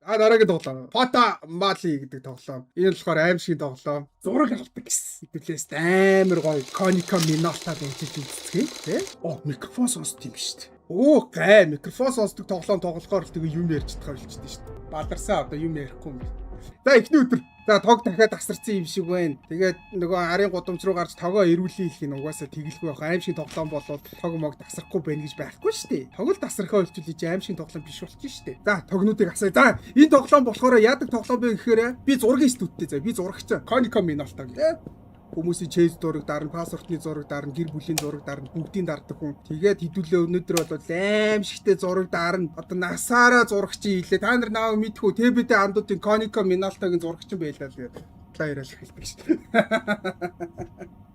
А, дараагийн тоглоом. Photo Mali гэдэг тоглоом. Энэ болохоор аймшгийн тоглоом. Зураг авдаг гэсэн. Хэдүүлээс амар гоё Konica Minolta байж үзцгээе, тэ? О, микрофон сонсд юм шүү дээ. Өө, гай, микрофон сонсдог тоглоом тоглохоор л тэгээ юм ярьж чадхаа болчихдээ шүү дээ. Баларсаа одоо юм ярихгүй юм байна. За, эхний өдөр. За, тог дахиад тасарсан юм шиг байна. Тэгээд нөгөө арын гудамж руу гарч тогоо эрүүлээ хэлэх нь угаасаа тэгэлгүй байх. Аймшгийн тоглоом болвол тог мог тасрахгүй байна гэж байхгүй шүү дээ. Тог л тасрахаа болчихвол чи аймшгийн тоглоом биш болчих шүү дээ. За, тогнуудыг асаа. За, энэ тоглоом болохоор яадаг тоглоом бэ гэхээр би зургийн студидтэй, за, би зурагч. Konica Minolta гэх. Хүмүүсийн чэйз зураг дарна, паспортны зураг дарна, гэр бүлийн зураг дарна, бүгдийн дардаг хүн. Тэгээд хэдүүлээ өнөөдөр бол аймшигтэй зураг дарна. Одоо насаараа зурагч хийлээ. Та нар наав мэдхүү ТБТ андуудын Konica Minolta-гийн зурагч байлаа л гэдэг. Талаа яриад эхэлдэг шүү дээ.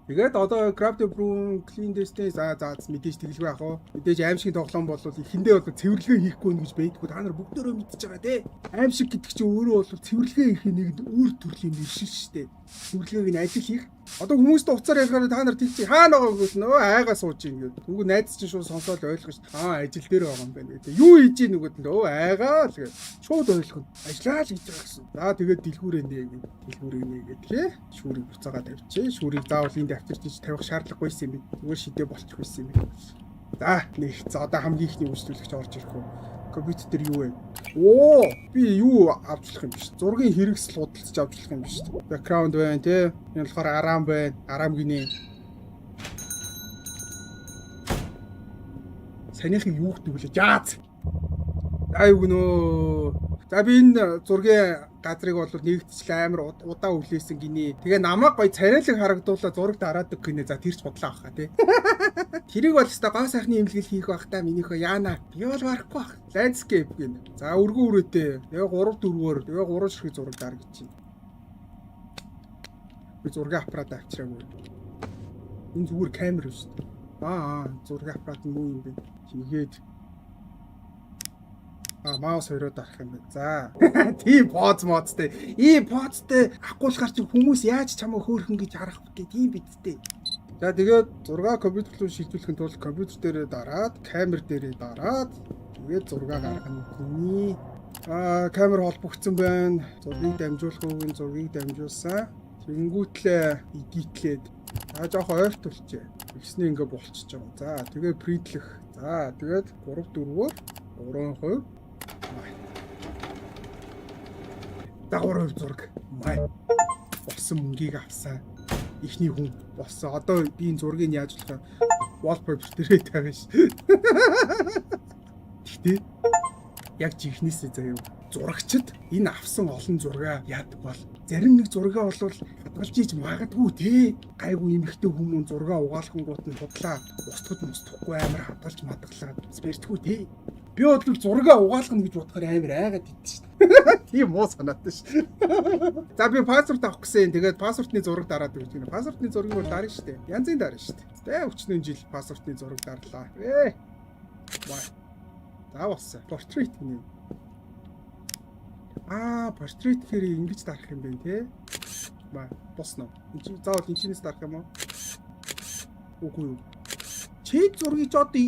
Тэгээд одоо grab the broom, clean the stairs, за мэдээж тэгэлгүй яах вэ? Мэдээж аймшгийн тоглоом бол эхэндээ бол цэвэрлэгээ хийхгүй нэ гэж байдгүй. Та нар бүгдөө мэдчихэж байгаа, тий. Аймшиг гэдэг чинь өөрөө бол цэвэрлэгээ хийх нэг өөр төрлийн нэршил шүү дээ. Цэвэрлэгээг нь ажил хийх. Одоо хүмүүстээ уцаар ярихаар та нар тийч хаана байгаа гэвэл нөө айгаа сууж ийн гэдэг. Үгүй, найз чинь шууд сонсоод ойлгож, аа, ажил дээр байгаа юм байна гэдэг. Юу хийж ийн нүгэд нөө айгаа л гэдэг. Шууд ойлгоно. Ажиллаа л хийж байгаа гэсэн. За, тэгээд дэлгүүрээ нээ гэдэг. Дэлгүүрээ нээ гэдэг, тий. Шүүрийг буцаагаа тавьчих. Шүүрийг заавал энд авчирч ич тавих шаардлагагүй юм бэ. Зүгээр шидэ болчих байсан юм бэ. За, нэг за одоо хамгийн ихний үйлчлүүлэгч орж ирэх үү? Компьютер дээр юу вэ? Оо, би юу авч болох юм биш. Зургийн хэрэгсэл худалдаж авч болох юм биш. Background байна, тий. Энэ болохоор арам байна. Арам гинэ. Санийхыг юу гэдэг вүлээ? Жаац. За, юу гэнөө. За, би энэ зургийн газрыг бол нэгдчихлээ, амар удаа үлээсэн гинэ. Тэгээ намайг гоё царайлаг харагдуулаа зураг дараадаг гинэ. За, тэр ч худлаа авах тий. Тэрийг бол өстой гоо сайхны имлэгэл хийх бах та минийхөө яана. Би бол барахгүй бах. Landscape гинэ. За, өргөн өрөөтэй. Тэгээ 3 4-өөр тэгээ 3 ширхэг зураг дар гэж чинь. Би зургийн аппарат авчираагүй. Энэ зүгээр камер шүү дээ. Аа, зургийн аппарат нь муу юм бэ. Тэгээд а, mouse хоёроо дарах юм байна. За. Тийм поз моцтой. Ийм позтой авахгүйгээр чи хүмүүс яаж чамайг хөөрхөн гэж харах вэ? Тийм бидтэй. За, тэгээд зураг компьютер руу шилжүүлэхийн тулд компьютер дээрээ дараад, камер дээрээ дараад тэгээд зураг гаргана. Гүний. Аа, камер холбогдсон байна. Зургийг дамжуулах үг нь зургийг дамжуулсан. Тэгэнгүүтлээ edit лээд за, жоохон ойртуулчээ. Тэгснээ ингээ болчихж байгаа. За, тэгээд print лэх. За, тэгээд 3 4-оор 3%. За, 3% зураг. Май. Болсон, мөнгийг авсан. Эхний хүн болсон. Одоо би энэ зургийг яаж болох вэ? Wallpaper дээрээ тавина ш. Гэхдээ яг жинхнээсээ заяа, зурагчд энэ авсан олон зургаа яадаг бол? Зарим нэг зургаа бол хадгалж иж магадгүй, те. Гайгүй эмэгтэй хүмүүс зургаа угаалхангууд нь худлаа устгад мустахгүй амар хадгалж мадгалаад спиртгүй, те. Би бол зургаа угаалгана гэж бодохоор амар айгаад идэв шүү дээ. Тийм муу санаатай ш. За, би паспорт авах гэсэн. Тэгээд паспортны зураг дараад өгч гинэ. Паспортны зургийг бол дарна шүү дээ. Янзын дарна шүү дээ. Тэ, өчнөн жил паспортны зураг дарлаа. Ээ. За, болсон. Портрет гинэ. Аа, портрет гэхээр ингэж дарах юм байна, те. Ба, босно. Энд чинь заавал энэ чинээс дарах юм уу? Үгүй юу. Чэйд зургийг ч одоо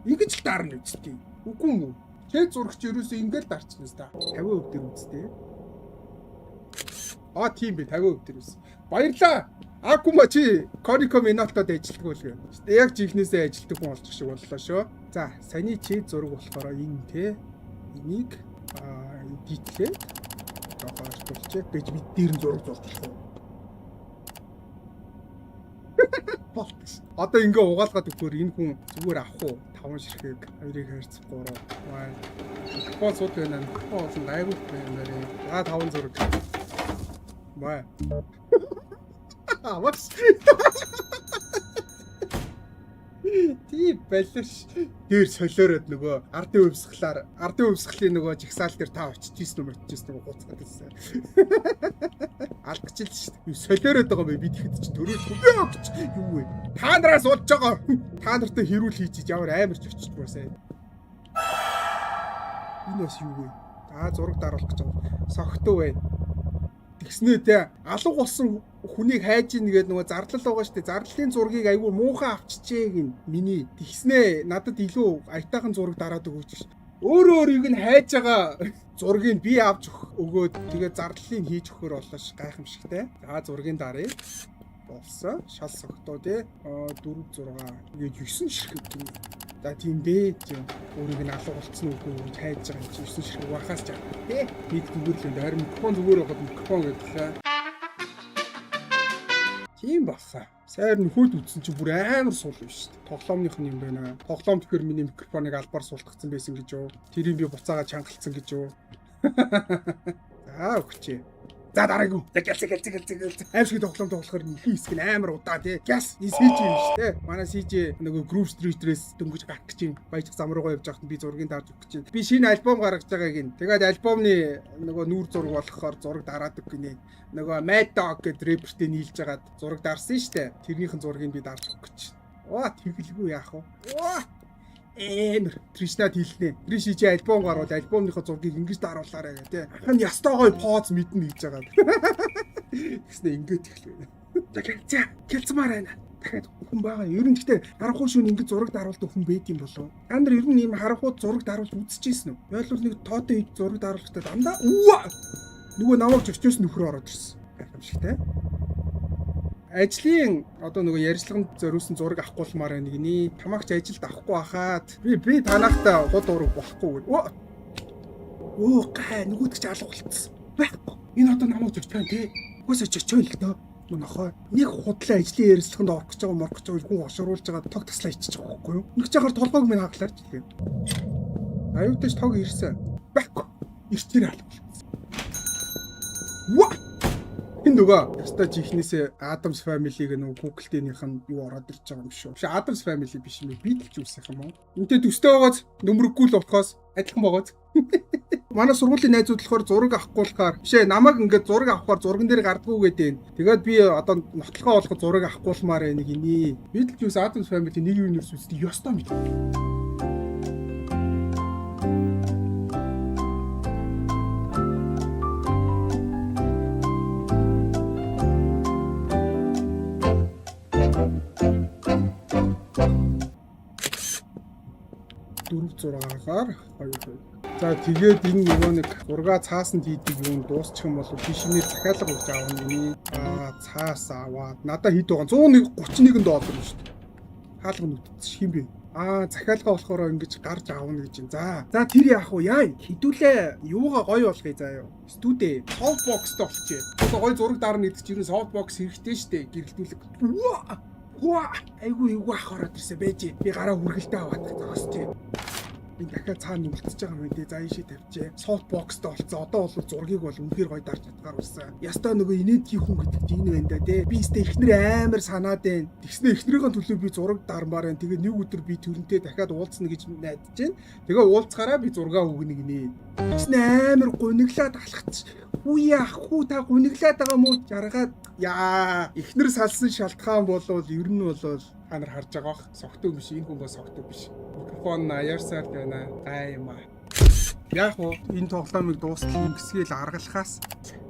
ингэж л дарна үсттэй. Үгүй юм уу? Чэйд зурагч ерөөсөө ингэж дарчихна та. 50% дээр үсттэй. Аа, тийм бэ, 50% дээр үс. Баярлаа. Акума, чи Konica Minolta-д ажилладаг бол гэ. Яг жинхнээсээ ажилладаг хүн болчих шиг боллоо шүү. За, саяны чэйд зураг болохоор энэ, те. Энийг аа edit лээд жоохон ойртуулчих. Гэж бид дээр нь зураг зурж болох уу? Болт. Одоо ингээ угаалгаад өгөхөөр энэ хүн зүгээр авах уу? 5 ширхэг, 2-ыг хайрцаг 3. Вай. Микрофон сууд байна. Микрофон болсон гайгүй байна нэрээ. За, 5 зураг. Вай. Аваач. Тийм балиш. Дээр солиороод нөгөө ардын увьсгалаар, ардын увьсгалын нөгөө жагсаал дээр та очиж ийсэн үү, очиж ийсэн үү, гуцгаад байсан. Алдчихил шүү дээ. Солиороод байгаа бай, би тэгэхэд чи төрөөд гэж юу вэ? Та нараас уулж байгаа. Та нартай хэрүүл хийж ямар амар ч очиж буусаа. Энэ бас юу вэ? За, зураг даруулах гэж байгаа. Согтуу байна. Тэгснээ те, алга болсон хүнийг хайж ийн гэдэг нөгөө зарлал байгаа шүү дээ. Зарлалын зургийг айгүй муухай авчижээ гин миний. Тэгснээ надад илүү аятайхан зураг дараад өгөөч. Өөрөө өөрийг нь хайж байгаа зургийг би авч өгөөд тэгээ зарлалыг хийж өгөхөр боллоо ш, гайхамшигтай. За, зургийн дарыг болсон. Шал согтоо тий. 4 6 тэгээд 9 ширхэг гинэ. За, тийм дээ. Тийм өөрийг нь алга болцсон үгүй юу гэж хайж байгаа юм чи 9 ширхэг бахаас ч тий. Нэг зүгээр л юм. Харин микрофон зүгээр байхад микрофон гэдэг лээ. Тийм баха. Сайр нөхөд үтсэн чи бүр амар сул юм шүү дээ. Тоглоомных нь юм байна. Тоглоом тэгэхээр миний микрофоныг албаар султгцсан байсан гэж юу. Тэрийг би буцаага чангалцсан гэж юу. За, өгчээ. За, дараагийн. За, гэлцэ гэлцэ гэлцэ гэлцэ. Аимшиг тоглоом тоглохоор нөхөн хэсэг нь амар удаа тий. Гяс энэ CJ юм шүү дээ. Манай CJ нөгөө Groove Street-ээс дөнгөж гарах гэж юм. Баяжих зам руугаа явж байхад би зургийг дарж өгөх гэж юм. Би шинэ альбом гаргаж байгааг нь. Тэгээд альбомны нөгөө нүүр зураг болохоор зураг дараад өг гинэ. Нөгөө Mad Dog гэдэг рэпертэй нийлж хагаад зураг дарсан шүү дээ. Тэрнийхэн зургийг би дарж өгөх гэж. Оо, тэгэлгүй яах вэ? Оо, амар Тришнад хэлнэ. Триш чи альбом гарвал альбомныхоо зургийг ингэж даруулаарай гэх тээ. Ах нь ястай гоё поз мэднэ гэж байгаа. Тэгснэ ингэж эхлэв. За, гэлцээ. Гэлцмаар байна. Дахиад хүн байгаа. Ер нь гэхдээ харанхуй шүүн ингэж зураг даруулдаг хүн байд юм болов уу? Та нар ер нь ийм харанхуй зураг даруулж үзчихсэн үү? Ойлвол нэг тоотой ид зураг даруулахдаа дандаа үу нөгөө намайг зөрчөөс нөхөр ороод ирсэн. Гайхамшигтай. Ажлын одоо нөгөө ярилцлаганд зориулсан зураг авахгүймаар байна гинэ. Тамаагч ажилд авахгүй хахад би танахта хud ураг болохгүй гэнэ. Өө гай, нөгөөдөг чи алга болцсон. Байхгүй. Энэ одоо намайг зөрчсөн тий. Угаасаа зөрчөө л дөө. Нохой. Нэг худлаа ажлын ярилцлаганд орох гэж байгаа, морох гэж байгаа хүн хошруулж байгаа, тог таслаа ичиж байгаа байхгүй юу? Нэг чагаар толгойг минь хаглаач тийм. Аюултай тог ирсэн. Байхгүй. Ирчээр алга болцсон. Ва! Энэ нөгөө ястай жихнээсээ Addams Family-г нөгөө Google-ийнх нь юу ороод ирж байгаа юм шүү. Биш, Addams Family биш юм ээ. Beetlejuice юм уу? Энтэй төстэй байгааз нөмрөггүй л болохоос адилхан байгааз. Манай сургуулийн найзууд болохоор зураг авахгүй болохоор биш ээ, намайг ингээд зураг авахаар зурган дээр гардггүй гэдэг юм. Тэгээд би одоо нотлохоо болоход зураг авахгүймаар байна гинэ. Beetlejuice, Addams Family нэг universe үздэг ёстой мэд. Дөрөв зургаагаар хоёр хоёр. За, тэгээд энэ нөгөө нэг зургаа цаасанд хийдэг юм дуусчих юм бол би шинээр захиалга өгч авах юм. Аа, цаас аваад надаа хэд байгаа 101 31 доллар юм шүү дээ. Хаалга нүдсэн хин бэ? Аа, захиалга болохоор ингэж гарч авна гэж юм. За. За, тэр яах вэ? Яа, хідүүлээ юугаа гоё болгоё заа юу. Студио softbox-тай болчихъя. Одоо гоё зураг дарна гэдэг чинь ер нь softbox хэрэгтэй шүү дээ. Гэрэлтүүлэг. Үа! Айгу эвгүй ах ороод ирсэн байж. Би гараа хүргэлтээ аваад зогсож. Би дахиад цаана нүгэлтэж байгаа юм дээ. За, ийшээ тавьчээ. Softbox-тай болцсон. Одоо бол зургийг бол үнэхээр гоё дарж чадгаар болсон. Ястай нөгөө инээдгийн хүн гэдэг чинь энэ байна да тий. Би өстэй эхнэр амар санаад байна. Тэгснэ эхнэрийн төлөө би зураг дармаар байна. Тэгээ нэг өдөр би тэрнтэй дахиад уулзна гэж найдаж байна. Тэгээ уулзгаараа би зургаа өгнө гинэ. Тэгснэ амар гуниглаад алхац. Хүү яах хүү, та гуниглаад байгаа мó, жаргаад яа. Эхнэр салсан шалтгаан болвол ер нь бол та нар харж байгаа бах. Согтуу биш, энэ хүн бол согтуу биш. Микрофон аяарсаар байна. Гай юм аа. Яг уу энэ тоглоомыг дуустал ингэсгээл аргалахаас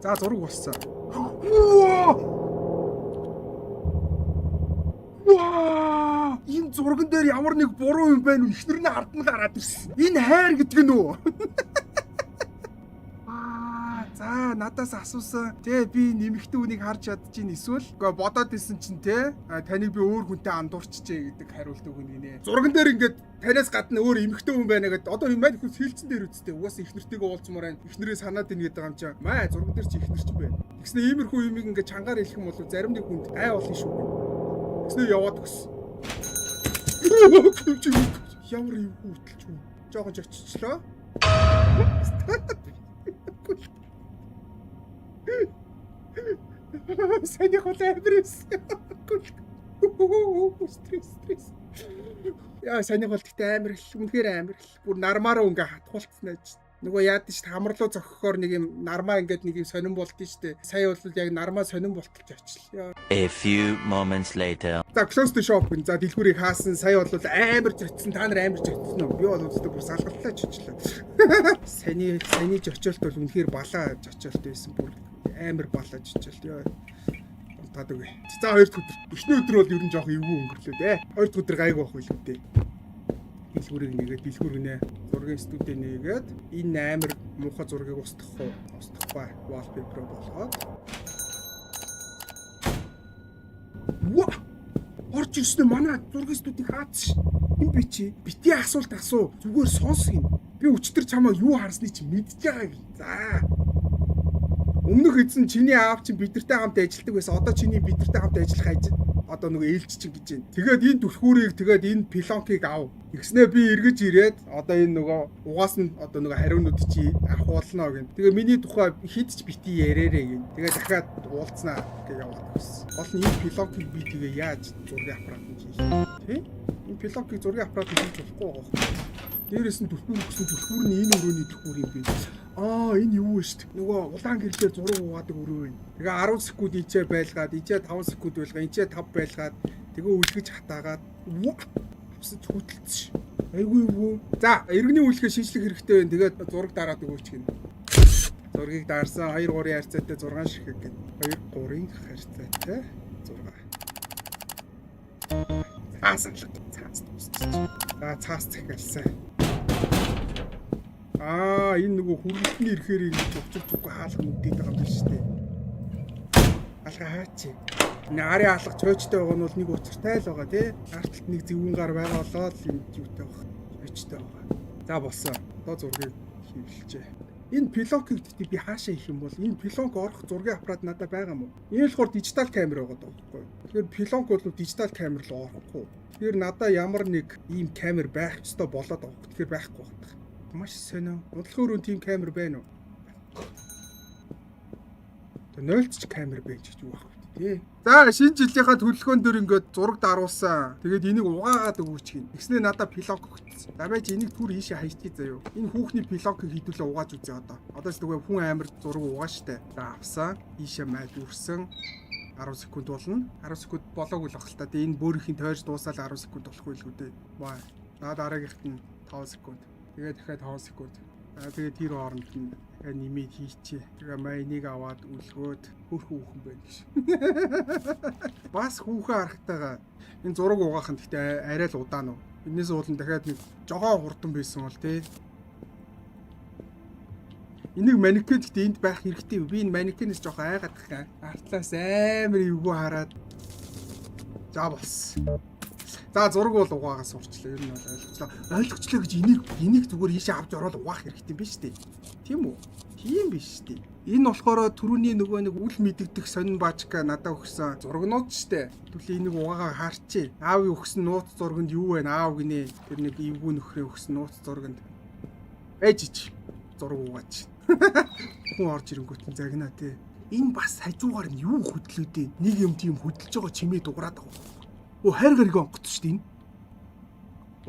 за зураг болсон. Ваа! Ваа! Энэ зурган дээр ямар нэг буруу юм байна уу? Эхнэр нь ард нь гараад ирсэн. Энэ хайр гэдэг нь үү? Аа, за, надаас асуусан. Тэ, би нэмэгтэй үнийг харж чадчихээн эсвэл үгүй бодоод исэн чинь те таныг би өөр хүнтэй андуурчжээ гэдэг хариулт өгнө гинэ. Зурган дээр ингээд танаас гадна өөр эмэгтэй хүн байна гэдээ одоо энэ маань хүн хилцэн дээр үсттэй. Угаасаа эхнэртэйгээ уулзмаар байна. Эхнэрээ санаад ийн гэдэг юм чинь. Маа, зурган дээр чи эхнэр чинь байна. Тэгснэ иймэрхүү юмыг ингээд чангаар хэлэх юм бол зарим нэг хүнд ай болно шүү. Тэгснэ яваад өгсөн. Ямар юм хөтөлж үү? Жохон ч очичлоо. Саний хол амар байсан. Стресс, стресс. Яа, саний хол гэхдээ амар л, үнэхээр амар л. Бүр нармаараа ингээ хатгуулцсан аж. Нөгөө яад нь шүү дээ, хамарлуу зохихоор нэг юм нармаа ингээд нэг юм сонирн болд нь шүү дээ. Сая бол яг нармаа сонирн болтолж очлаа. A few moments later. За, close the shop гэн. За, дэлгүүрийг хаасан. Сая бол амар зөтсөн. Та нар амар зөтсөн үү? Би бол үздэг бүр салгаллаа чичлээ. Саяны жочолт бол үнэхээр балаа жочолт байсан. Бүр амар балаа жочолт. Йоо. Унтаад үгүй. За, хоёр дахь өдөр. Эхний өдөр бол ер нь жоох эвгүй өнгөрлөө дээ. Хоёр дахь өдөр гайгүй байх байлгүй дээ. Дэлгүүрийг нэгээд, дэлгүүр гинэ. Зургийн студид нэгээд, энэ амар муухай зургийг устгах уу? Устгахгүй. Wallpaper болгоод. Ва! Орж ирсэн нь манай зургийн студийг хаацсан ш. Энэ би чи бити асуулт асуу. Зүгээр сонс гин. Би өчтөр чамайг юу харсныг чи мэдж байгаа гин. За. Өмнөх эзэн чиний аав чинь бидэртэй хамт ажилладаг байсан. Одоо чиний бидэртэй хамт ажиллах ажил одоо нөгөө ээлж чинь гэж байна. Тэгээд энэ түлхүүрийг, тэгээд энэ пилонкийг ав. Тэгснээ би эргэж ирээд одоо энэ нөгөө угаас нь одоо нөгөө хариунууд чи авах болно гэн. Тэгээ миний тухай хид ч бити ярээрээ гэн. Тэгээ дахиад уулзнаа гэж яваад өгсөн. Гол нь энэ пилонкийг би тэгээ яаж зургийн аппаратанд хийх юм? Тэ? Энэ пилонкийг зургийн аппаратанд хийж болохгүй байгаа байхгүй. Дээрээс нь түлхүүр өгсөн, түлхүүр нь энэ өрөөний түлхүүр юм би. Аа, энэ юу вэ шүү дээ. Нөгөө улаан гэрлээр зураг угаадаг өрөө байна. Тэгээ 10 секунд ичээ байлгаад, ичээ 5 секунд байлгаа, ичээ 5 байлгаад, тэгээ үлгэж хатаагаад авсан ч хөдөлсөн ш. Айгүй юу. За, иргэний үйлчлэгээ шинжлэх хэрэгтэй байна. Тэгээд зураг дараад өгөөч гинэ. Зургийг дарсан, 2 3-ын харьцаатай 6 ширхэг гин. 2 3-ын харьцаатай 6. Цаас алга. Цаас дуусчих. За, цаас захиалсан. Аа, энэ нөгөө хүргэлтний ирэхээр ингэж учир зүггүй хаалга нүдээд байгаа юм биш үү? Алга хаач. Энэ арын алга чойчтой байгаа нь бол нэг учиртай л байгаа, тий. Арт талд нэг зөвүүн гар байгаа болоод л энэ юутай байгаа. Чойчтой байгаа. За, болсон. Одоо зургийг хийвлжээ. Энэ пилонкийг гэхдээ би хаашаа хийх юм бол энэ пилонк орох зургийн аппарат надад байгаа юм уу? Энэ болохоор дижитал камер байгаа байхгүй юу? Тэгэхээр пилонк бол дижитал камер руу орохгүй. Тэгэхээр надад ямар нэг ийм камер байх ёстой болоод байгаа. Тэгэхээр байхгүй байна. Маш сонио. Бодлогын өрөөнд тийм камер байна уу? Тэгээ нойлцч камер байж гэж юу байх вэ, тий? За, шинэ жилийнхаа төлөвлөгөөн дээр ингээд зураг даруулсан. Тэгээд энийг угаагаад өгөөч гин. Тэгснээ надад пилонк өгсөн. За, байж, энийг түр ийшээ хайчих заяо. Энэ хүүхний пилонкийг хідүүлээ угааж үзье одоо. Одоо ч зүгээр хүн амар зураг угааш штэ. За, авсан. Ийшээ майд үрсэн. 10 секунд болно. 10 секунд болоогүй л баг л та. Тэгээ энэ бөөрийнх нь тойрж дуусаад 10 секунд болохгүй л үү дээ. Бай. За, дараагийнхт нь 5 секунд. Тэгээ дахиад 5 секунд. За, тэгээ тэр хооронд нь дахиад нэмээд хийчихье. Тэгээ майныг аваад үлгөөд хөрхөн хүүхэн байна гэж. Бас хүүхэн харахтайгаа энэ зураг угаах нь гэхдээ арай л удаан уу. Энээс уулан дахиад нэг жогоо хурдан байсан бол тий. Энийг манекен гэхдээ энд байх хэрэгтэй. Би энэ манекенээс жоохон айгаад тах. Артлаас амар эвгүй хараад. За, болсон. За, зураг бол угаагаа сурчлаа. Ер нь бол ойлгочлоо. Ойлгочлоо гэж энийг зүгээр ийшээ авч ороод угаах хэрэгтэй юм биш үү? Тийм үү? Тийм биш үү? Энэ болохоор түрүүний нөгөө нэг үл мэдэгдэх сонин баачка надад өгсөн зургнууд штэ. Тэгвэл энийг угаагаа харчээ. Аавын өгсөн нууц зурганд юу вэ? Аав гинэ. Тэр нэг эвгүй нөхрийн өгсөн нууц зурганд. Ээж ич. Зураг угаач. Хүн орж ирэнгүүт нь загнаа те. Энэ бас хажуугаар нь юу хөдлөөдөө? Нэг юм тийм хөдөлж байгаа чимээ дуграад байгаа. Оо, хайр гариг онгоц шүү дээ энэ.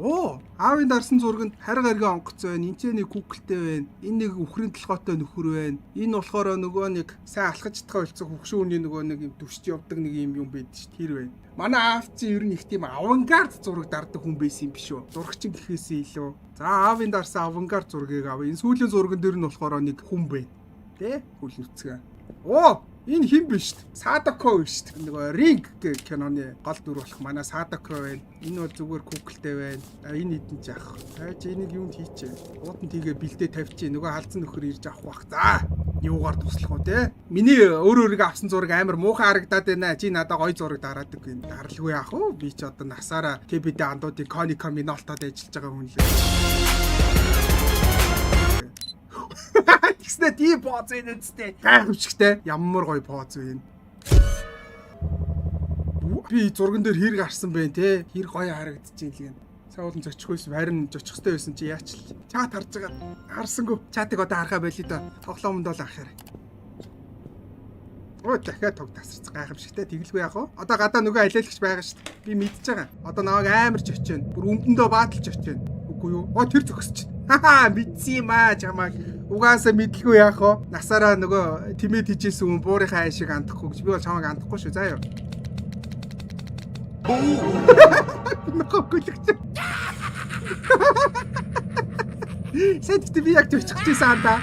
Оо, аавын дарсан зурганд хайр гариг онгоц байна. Энд ч нэг куклтэй байна. Энэ нэг үхрийн толгойтой нөхөр байна. Энэ болохоор нөгөө нэг сайн алхаж чадхаа болцсон хөгшин хүний нөгөө нэг юм дүрч явдаг нэг юм юм байд шүү. Тэр байна. Манай аав чи ер нь их тийм авангард зураг дардаг хүн байсан юм биш үү? Зурагчин гэхээсээ илүү. За, аавын дарсан авангард зургийг ав. Энэ сүүлийн зурган дээр нь болохоор нэг хүн байна. Тэ? Хүл нүцгэн. Оо, энэ хэн биш үү? Садако биш үү? Нөгөө Ring гэх киноны гол дүр болох манай Садако байна. Энэ бол зүгээр куклтэй байна. А, энэ хэдэн ч яах. Тайж энийг юунд хийчээ? Ууданд тийгээ бэлдээ тавьчих. Нөгөө халдсан нөхөр ирж авах бах. За, юугаар туслах вэ те? Миний өөр өөрийгөө авсан зураг амар муухай харагдаад байна. Чи надад гоё зураг дараадаг гин. Дарлгүй яах вэ? Би ч одоо насаараа ТБД андуудын Konica Minolta-д ажиллаж байгаа хүн лээ. Тэгснэ тийм поз байна үстэй. Гайхамшигтай. Ямар гоё поз вэ энэ. Би зурган дээр хэр гарсан бэ те? Хэр гоё харагдчихээн л гэн. Саулан зочих байсан, харин зочих хэрэгтэй байсан чи яач л. Чат харж байгаа. Харсангүй. Чатыг одоо харахаа болио доо. Тоглоомонд бол анхаарай. Оо, дахиад тог тасарч гайхамшигтай, тэгэлгүй яах вэ? Одоо гадаа нөгөө алиалагч байгаа шүү дээ. Би мэдчихэж байгаа. Одоо намайг амар ч очино. Бүр өмдөндөө бааталж очино. Үгүй юу? Оо, тэр зогсож. Хаа, мэдсэн юм аа чамайг. Угаасаа мэдлгүй яах вэ? Насаараа нөгөө тимээд хийжсэн хүн буурынхаа айшиг андахгүй гэж би бол чамайг андахгүй шүү. Заа юу. Нөхөө гүлэгч. Сайн гэхдээ би яг зөчих гэжсэн андаа.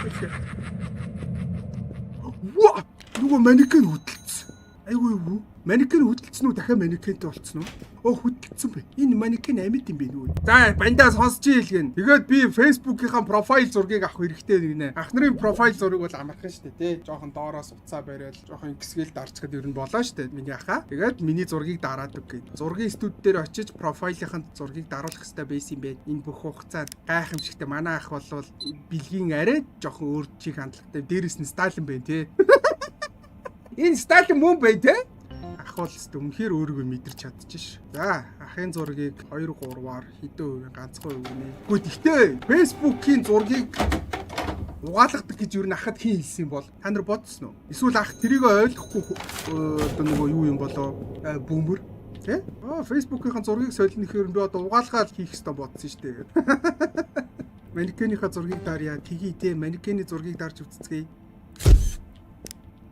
Ва! Нөгөө манекен хөдөлсөн. Айгүй юу? Манекен хөдөлсөн үү? Дахиад манекентэй болцсон уу? Оо, хөдөлсөн бэ. Энэ манекен амьд юм бэ нү? За, бандаа сонсч ийлгэн. Тэгээд би Facebook-ийн profile зургийг авах хэрэгтэй гинэ. Ах нарын profile зураг бол амархан шүү дээ, тий. Жохон доороос утсаа бариад, жохон гисгэл дарчхад ер нь болоо шүү дээ. Миний ахаа. Тэгээд миний зургийг дараад өг гин. Зургийн студи дээр очиж profile-ын зургийг даруулах хэрэгтэй байсан юм байна. Энэ бүх хугацаанд гайхамшигтай манай ах бол бэлгийн арай жохон өөр чих хандлагатай. Дээрэс нь Сталин байна, тий. Энэ Сталин мөн бай, тий. Ах бол өстө үнэхээр өөрийгөө мэдэрч чадчих ш. За, ахын зургийг 2 3-аар хэдэн хувийн, ганцхан хувь гинэ. Гэхдээ тэгтээ Facebook-ийн зургийг угаалгадаг гэж юу н ахад хэн хэлсэн юм бол, та нар бодсон уу? Эсвэл ах тэрийг ойлгохгүй одоо нөгөө юу юм болоо, бүүмэр тий? Аа, Facebook-ийн зургийг солино гэхээр би одоо угаалгаад хийх ёстой бодсон шүү дээ. Манекенийхаа зургийг дарья. Тгий те, манекений зургийг дарж үзцгээе.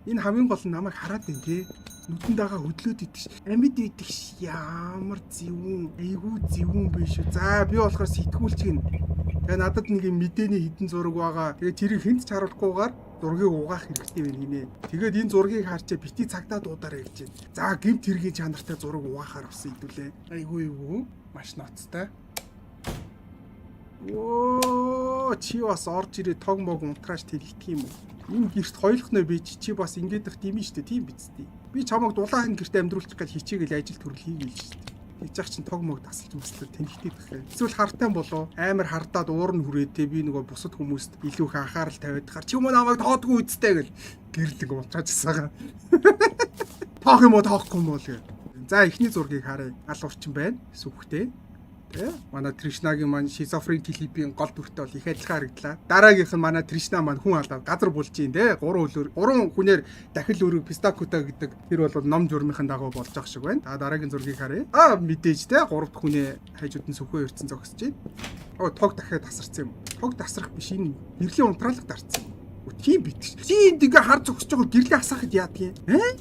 Энэ хамгийн гол нь намайг хараад байна те. Нүдэн дагаа хөдлөөд идэх ш. Амьд идэх ш. Ямар зөвүүн. Айгуу зөвүүн биш үү. За, би болохоор сэтгүүлч гин. Тэгээ надад нэг юм мэдээний хідэн зураг байгаа. Тэгээ тэрийг хүнд ч харуулахгүйгээр зургийг угаах хэрэгтэй байна гинэ. Тэгээд энэ зургийг харчаа бити цагтаа дуудаарай гэж байна. За, гэмт хэргийн чанартай зураг угаахаар авсан хэдүүлээ. Айгуу айгуу маш ноцтой. Оо, чи бас орж ирээ тог мог унтрааш тэлэгдэх юм уу? Энэ гэрт хоёулахнаа би чи бас ингээд их димэн штэ, тийм биз дээ. Би чамайг дулаахан гэрт амьдруулчих гэж хичээгээл ажил төрөл хийгээл штэ. Тэгж яах чинь тог мог тасалж маслаа тэнхтэй байх юм. Эсвэл хартай болоо амар хардаад уур нь хүрээ те, би нөгөө бусад хүмүүст илүү их анхаарал тавиад хар чи юм уу, намайг тоодгүй үсттэй гэл гэрлэг унтраажсаага. Тоох юм уу, тоохгүй юм уу л гэ. За, эхний зургийг харъя. Аль урчин байна. Сүхтэй. Тэ? Манай Тришнагийн маань шизофрен клипийн гол дүртэй бол их адилхан харагдлаа. Дараагийнх нь манай Тришна маань хүн алаад газар булж ийн тэ. Гурван хөлөөр, гурван хүнээр дахил өрөг Пистакута гэдэг тэр бол ном журмынхын дагуу болж байгаа шиг байна. За, дараагийн зургийг харъя. Аа, мэдээж тэ, гурав дахь хүнээ хажууд нь сүхөө ирсэн зогсож байна. Оо, тог дахиад тасарсан юм. Тог тасрах биш, энэ гэрлийн унтраалга дарцсан юм. Тийм бит. Чи энд ингээ хар зогсож байгаа гэрлийн асаахад яадаг юм? Э?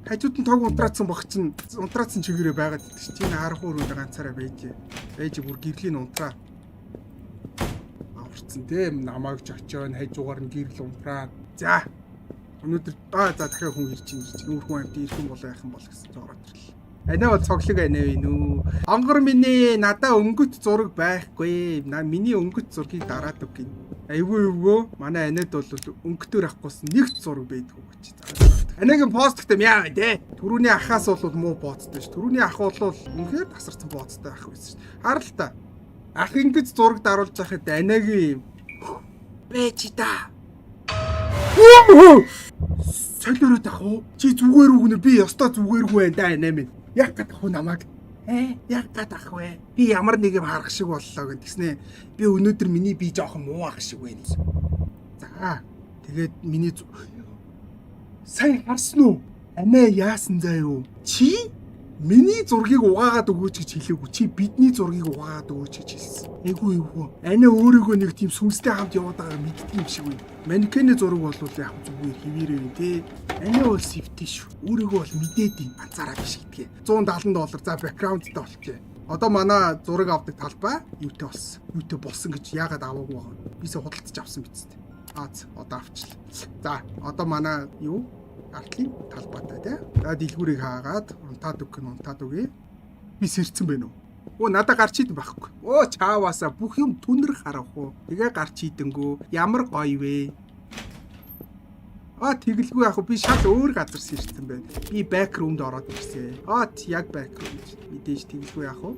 Хажууд нь тог унтраацсан баг чинь унтраацсан чигээрээ байгаад идэх чи. Энэ 10 өрөөнд ганцаараа байж. Байж бүр гэрлийн унтраа. Аварцсан те, намайг ч очоо хажуугаар нь гэрэл унтраа. За. Өнөөдөр аа, за, дахиад хүн ирж чинь ирж. Нүүр хүн амт ирэх юм болоо яах юм бол гэсэн ч ороод ирлээ. Анаа бол цоглог анаа вэ нүү. Онгор минь ээ, надаа өнгөт зураг байхгүй. На миний өнгөт зургийг дараад өг гин. Айгүй эвгөө манай анаад бол өнгөтөр авахгүйсэн нэг ч зураг байдгүй гэж. Анагийн пост гэдэг яа вэ те? Түрүүний ахаас бол муу бооцтой ш. Түрүүний ах бол үнэхээр тасарсан бооцтой ах байсан ш. Харал та. Ах ингэж зураг даруулж байхад анагийн байж та. Солиороод ах уу? Чи зүгээр үг нэ, би ёстой зүгээргүй байна да, анаа минь. Яг гадах уу намайг? Э, яг гадах вэ? Би ямар нэг юм харах шиг боллоо гэн. Тэгснэ би өнөөдөр миний би жоохон муу ах шиг байна. За, тэгээд миний сайн харсан уу? Анаа яасан заа юу? Чи миний зургийг угаагаад өгөөч гэж хэлээгүй. Чи бидний зургийг угаагаад өгөөч гэж хэлсэн. Эйгүү эйгүү. Анаа өөрийгөө нэг тийм сүнстэй хамт яваад байгааг мэддэг юм шиг байна. Манекены зураг бол яг зүгээр хэвээрээ юм те. Анаа бол сэвтэй шүү. Өөрийгөө бол мэдээд юм. Ганцаараа биш гэдгээ. 170 доллар, за, background тай болчихъя. Одоо манай зураг авдаг талбай юутай болсон. Юутай болсон гэж яагаад аваагүй байгаа юм? Бисээ худалдаж авсан биз дээ. Аз одоо авчлаа. За, одоо манай юу артлын талбайтай тий. За, дэлгүүрийг хаагаад унтаад өгөх нь унтаад өгье. Би сэрцэн байна уу? Өө, надаа гарч идэм байхгүй. Өө, чааваасаа бүх юм түнэр харах уу. Тэгээ гарч идэнгүү. Ямар гоё вэ? Аа, тэгэлгүй яг би шал өөр газар сэрцэн байна. Би back room-д ороод ирсэн. Аа, яг back room. Мэдээж тэгэлгүй яах вэ?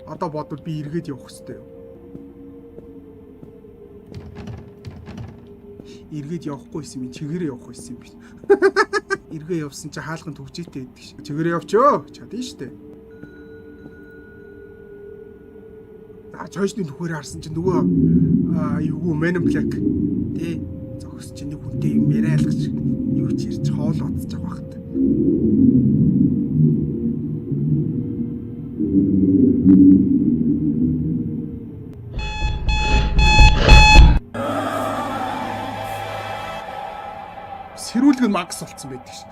Одоо бодвол би эргээд явах хэвээр юу? Эргээд явахгүйсэн юм, чигээрээ явах байсан юм биш. Эргээ явсан чи хаалган түгжээтэй байдаг ш. Чигээрээ явчихөө. Чадна штэ. За, чойшны нүхээр харсан чи нөгөө эвгүй Man in Black тий зогс чи нэг хүнтэй юм яриалгаж юу ч ярьж хоол одож байгаа багт. Сэрүүлэг нь мангас болцсон байдаг ш.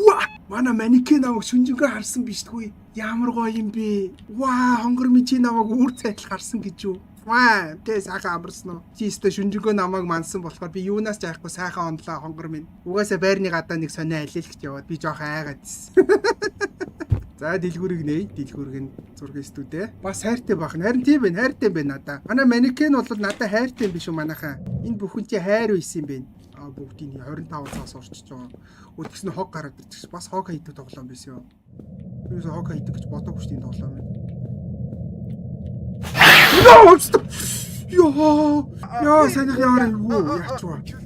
Ва! Манай манекен намайг шүнжэнгээ харсан биш тгүй. Ямар гоё юм бэ? Ваа, хонгор минь, чи намайг үр цайтал харсан гэж юу? Ваа, тэ сайхан амарсан уу? Чи өстө шүнжэнгөө намайг мансан болохоор би юунаас ч айхгүй сайхан онлоо, хонгор минь. Угаасаа байрны гадаа нэг сонио алийлгч яваад би жоохон айгаад ирсэн. За, дэлгүүрийг нээ. Дэлгүүрийг нь зургийн студид. Бас хайртай байх нь. Харин тийм байна. Хайртай юм байна надаа. Манай манекен бол надад хайртай юм биш үү, манайхаа. Энэ бүхэн чи хайр үйсэн юм байна. А, бүгдийг 25 цаас орчиж байгаа. Өдгс нь хог гараад ирчих. Бас хог хийдэг тоглоом байсан юм. Юусе хог хийдэг гэж бодоогүй шүү дээ энэ тоглоом. Йоо! Йоо! Йоо, санийх яараа юу яач вэ?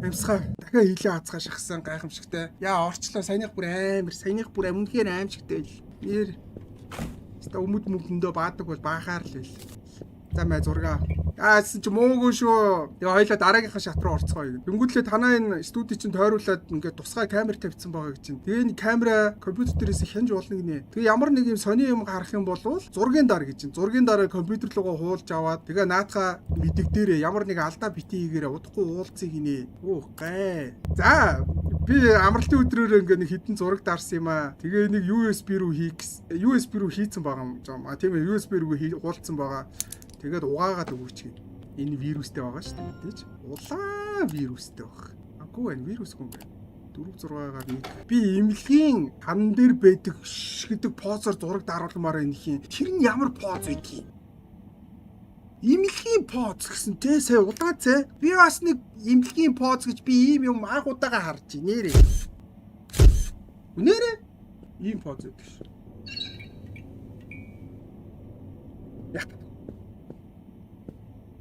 Амьсгаа дахиад хилээ хацгаа шахсан, гайхамшигтай. Яа, орчлоо, саяных бүр амар, саяных бүр үнэхээр аимшигтай байл. Нэр. Хаста өмд мөмдөндөө баадаг бол баахаар л байл. За, мэ зурга. Аа, гэсэн чи муугүй шүү. Тэгээ хоёлаа дараагийнхаа шат руу орцгоё. Дөнгөдлөө танаа энэ студи чинь тойруулаад ингээд тусгай камер тавьсан байгаа гэж чинь. Тэгээ энэ камера компьютер дээрээс хянж болно гинэ. Тэгээ ямар нэг юм сони юм гарах юм бол зургийн дар гэж чинь. Зургийн дараа компьютер руугаа хуулж аваад тэгээ наадхаа мэдэгдээрээ, ямар нэг алдаа бити хийгээрээ, удахгүй уулзъя гинэ. Өөх гай. За, би амралтын өдрөөр ингээ нэг хитэн зураг дарсан юм аа. Тэгээ нэг USB рүү хийх, USB рүү хийцэн байгаа юм. А, тийм ээ, USB рүү хуулцсан байгаа. Тэгээд угаагаад өгөөч гин. Энэ вирустэй байгаа шүү дээ, мэдээж. Улаан вирустэй баг. Агүй байна, вирусгүй юм байна. 4 6-гаар нэг. Би эмнэлгийн хан дээр байдаг гэдэг позоор зураг даруулмаар энэ хин. Тэр нь ямар поз байдгийг? Эмнэлгийн поз гэсэн те, сая удаан цай. Би бас нэг эмнэлгийн поз гэж би ийм юм анх удаага харж байна нэрээ. Нэрээ ийм поз байдаг шүү. Яг.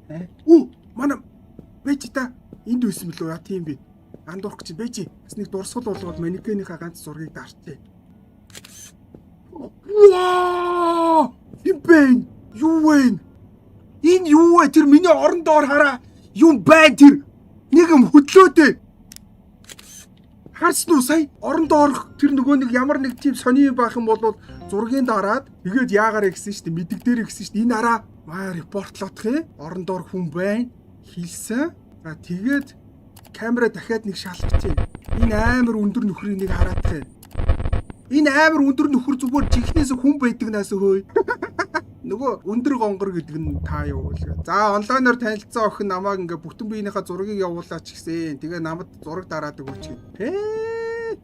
Э? Үу, манай бэж та энд байсан мөлөө, яа, тийм би. Андуурах гэж бэж. Бас нэг дурсгал болгоод манекеныхаа ганц зургийг дарчээ. Ваа! Юм бэ? Юу вэ? Энэ юу вэ? Тэр миний орон доор хараа. Юм байна тэр. Нэг юм хөдлөөдөө. Харсан уу сая? Орон доорх тэр нөгөө нэг ямар нэг тийм сони юм байх юм бол зургийн дараад тэгээд яагаар гэсэн шүү дээ. Мэдэг дээр гэсэн шүү дээ. Энэ араа маа report лоодох юм. Орон доор хүн байна. Хийлсэн. За, тэгээд камера дахиад нэг шалгах. Энэ амар өндөр нөхрийг нэг хараадах юм. Энэ амар өндөр нөхөр зүгээр жинхнээс хүн байдаг наас хөөе. Нөгөө өндөр гонгор гэдэг нь та юу вэ? За, онлайнаар танилцсан охин намайг ингээ бүтэн биенийхээ зургийг явуулаач гэсэн. Тэгээ намд зураг дараад өгөөч гэх. Хээ.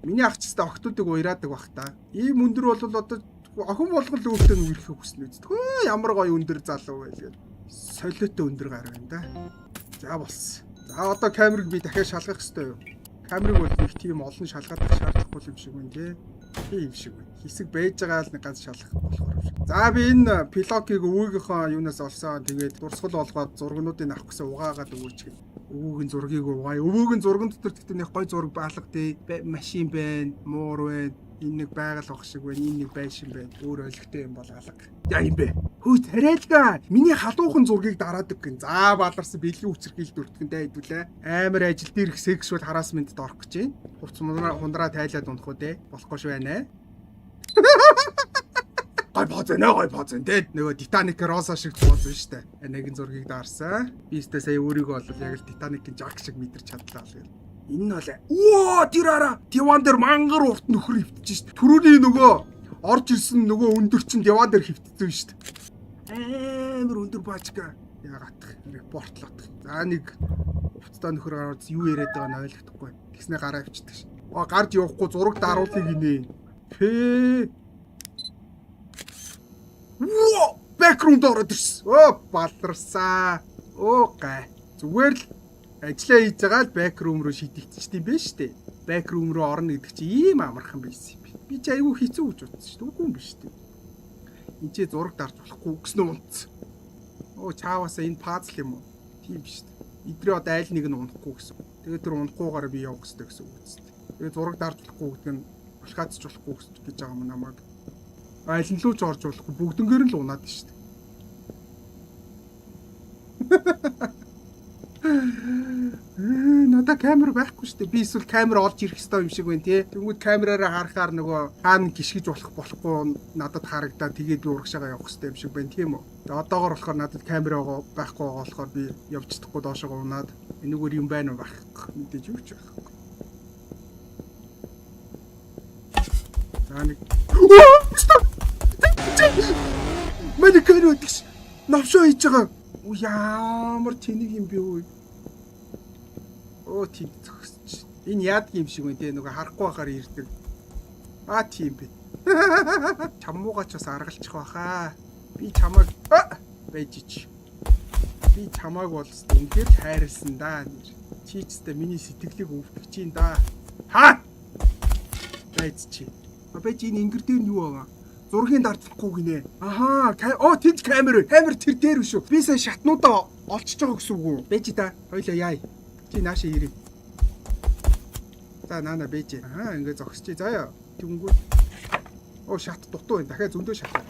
Миний ах ч гэсэн охтуудыг уяраадаг бах та. Ийм өндөр бол одоо охин болгол өөртөө нь үерхэх хүснэ үст. Хөө, ямар гоё өндөр залуу байл гэх. Солиотой өндөр гар байна да. За, болсон. За, одоо камерыг би дахиад шалгах хэрэгтэй юу? Камерыг бол нэг тийм олон шалгаадах шаардлагагүй юм шиг байна тий. Тийм юм шиг байна. Хэсэг байж байгаа л нэг ганц шалгах болохоор юм шиг. За, би энэ пилокийг өвөөгийнхөө юунаас олсон. Тэгээд дурсгал болгоод зургнуудыг авах гэсэн, угаагаад өгөөч гэх. Өвөөгийн зургийг угаая. Өвөөгийн зурган дотор гэхдээ нэг гой зураг баалга тий. Машин байна, муур байна. Энэ нэг байгаль ах шиг байна, энэ нэг байшин байна. Өөр ойлгохтой юм бол алга. Яа юм бэ? Хөөе, тариалгаа. Миний халуухан зургийг дараадаг гин. За, баларсан, бэлгийн хүчирхийлэлд өртгөн дээ хэдүүлээ. Амар ажил дээрх sexual harassment-д орох гэж байна. Хувц хундраа тайлаад унах уу те. Болохгүй шүү байна. Гой поз нэ, гой поз тэ. Нөгөө Титаник Роза шиг поз байна штэ. Нэгэн зургийг даарсан. Би өстэй сая өөрийгөө бол яг л Титаникийн Жак шиг мэдэрч чадлаа л гэл. Энэ нь бол оо, тэр ара диван дээр мангар урт нөхөр хөвтөж штэ. Түрүүний нөгөө орж ирсэн нөгөө өндөр чинь диван дээр хөвтсөн штэ. Амар өндөр баачка. Яагаатах report лоодох. За, нэг хувцтай нөхөр гараад юу яриад байгааг нь ойлгохгүй. Тэгснэ гараа авчдаг ш. Аа, гарч явахгүй зураг даруулъя гинэ. Хээ. Воо! Backroom ороод ирсэн. Оо, баларсаа. Оо, гай. Зүгээр л ажиллаа хийж байгаа л backroom руу шидэгдчихсэн юм байна шүү дээ. Backroom руу орно гэдэг чи ийм амархан байсан юм бэ. Би чи айгүй хэцүү гэж бодсон шүү дээ. Үгүй юм биш үү? Энд чи зураг дарж болохгүй гэсэн унтсан. Оо, чаавасаа энэ пазл юм уу? Тийм биш үү? Эдрээ одоо айл нэг нь унахгүй гэсэн. Тэгээд тэр унахгүйгээр би явах хэрэгтэй гэсэн үг үст. Тэгээд зураг дарж болохгүй гэдэг нь блокадч болохгүй гэж байгаа юм намайг. Аль нь лүү ч орж болохгүй, бүгднгээр нь л унаад шүү дээ. Надаа камер байхгүй шүү дээ. Би эсвэл камер олж ирэх ёстой юм шиг байна тий. Тэнгүүд камераараа харахаар нөгөө хаана гიშгэж болох болохгүй надад харагдаа, тэгээд би урагшаага явах ёстой юм шиг байна, тийм үү? Тэгээ одоогор болохоор надад камер байхгүй байгаа болохоор би явж чадахгүй, доошоо унаад энэгээр юм байна уу, байхгүй. Мэдээж юу ч байхгүй. За, нэг. Манекен өгдөг. Новшоо хийж байгаа. Үу, ямар тэнэг юм бэ өө. Өө, тийм зөгсч. Энэ яадаг юм шиг байна те, нөгөө харахгүй байхаар ирдэг. Аа, тийм бэ. Чамуугаа ч бас аргалчих байхаа. Би чамайг байж ич. Би чамааг бол үнэхээр л хайрлсан да нэр. Чи ч өстой миний сэтгэлийг өвдөх чинь да. Ха! Байж чи. А, байж, энэ ингэр дээр нь юу байгаа? Зургийн дардахгүй гинэ. Ахаа, оо, тэнд камер. Камер тэр дээр шүү. Би сая шатнуудаа олчж байгаа гэсэн үг үү? Байж та. Хоёлаа яа. Чи наашаа ирээ. За, наана бэж. Аа, ингээ зогсчих. Заяа. Тэнгүү. Оо, шат дутуу байна. Дахиад зөндөө шатаа.